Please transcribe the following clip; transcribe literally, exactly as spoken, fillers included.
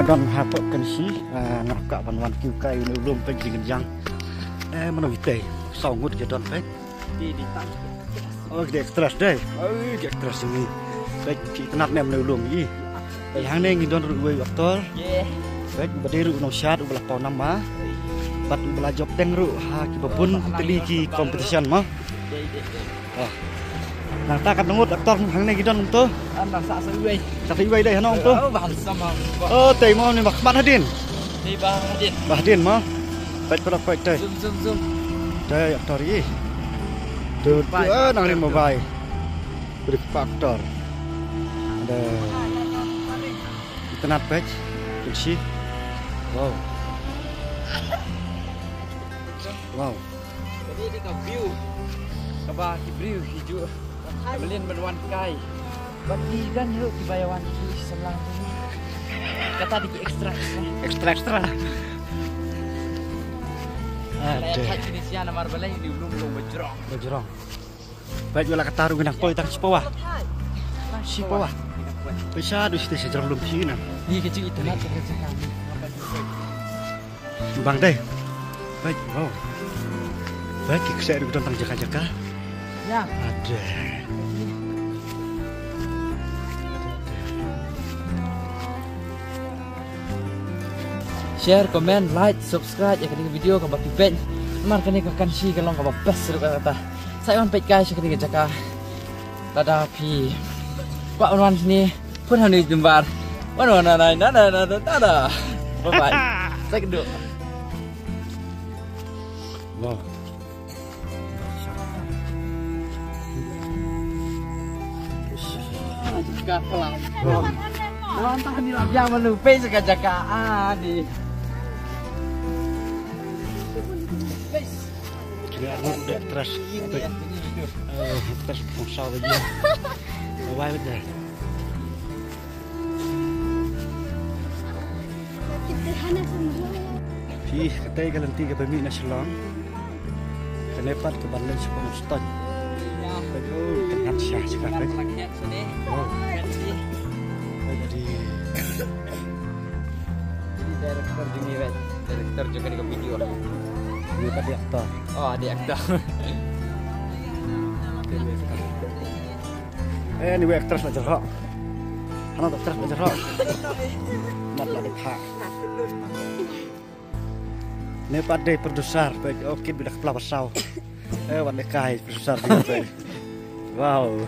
Don hapoh Kynshi, ah, nga ka ban wan kiew kai une u lum peit jingkynjang. Eh, mano itei? Saw ngut ki don peit. Di, di tam. Oh, ki extras dei. Oh, ki extras ini. Peit ki itynnad ne mano u lum i. Peit hangne ngi don ruh uwei u actor. Ye. Peit uba dei ruh u nongshad uba la paw nam ma. Bad uba la jop teng ruh ha kiba bun tylli ki competition ma. Dei, dei, dei. Ah. Nangta katno ngut actor hangne ki don kumto? Ah, nang sa sa uwei. Sa sa uwei dei hano kumto? Oh, ba handsome, ah. Oh, tei mo ni ba khmat hadien. Ni ba hadien. Ba hadien mo. Peit paralok peit tei. Zoom, zoom, zoom. Tei actor i. Tu, tu, Bai. Ah, nang ring mo bai. Beri pa actor. Ada. Itynnad peit. Kynshi. Wow. Wow. Kane dei ka view kaba ki briew ki ju mlien ban wan kai. Bad ki don ruh kiba ïa wan ki samla. Kata dei ki extra, extra. Extra, extra. Ada. Kine sian namar balei ni u lum long bajrong. Bajrong. Peit wala kata ruh nang poi tang shi pawa. Shi pawa. Peit sha du shi te shi jrong lum shi na. Ni ka ju itynnad ka jaka ni. Bang dei. Peit, wow. Peit ki kseh ruh don tang jaka-jaka. Ya. Ada. Share, comment, like, subscribe ïa kane ka video kaba phi peit. Namar kane ka Kynshi ka long kaba best ruh kata. Sa ïa wan peit kai sha kane ka jaka. Lada phi kwah wan wan shane, phone ha une u number. Wan wan na na na na na na. Bye bye. Sa kynduh. Wow. Ka plang. Wow. Wan ta ni la biang manu pe sa ka jaka a ni. Kine arngut dek teras. Eh, teras pungsau lagi. Bye bye. Phi, katei ka lynti kaba mih na Shillong. Kane pat ka ban leit sha Pangstoin. Peit, oh, ka ngat sha sha ka peit. Oh. Peit di. Director jong ngi, wei. Director jong kane ka video. Ni pat dei actor. Oh, dei actor. Eh, ni wei actress la jrok. Hana actress la jrok. Mat la dei pha. Ni pat dei producer, peit, oh, kit bi da kpla ba saw. Eh, wat dei kai producer di, peit. Wow.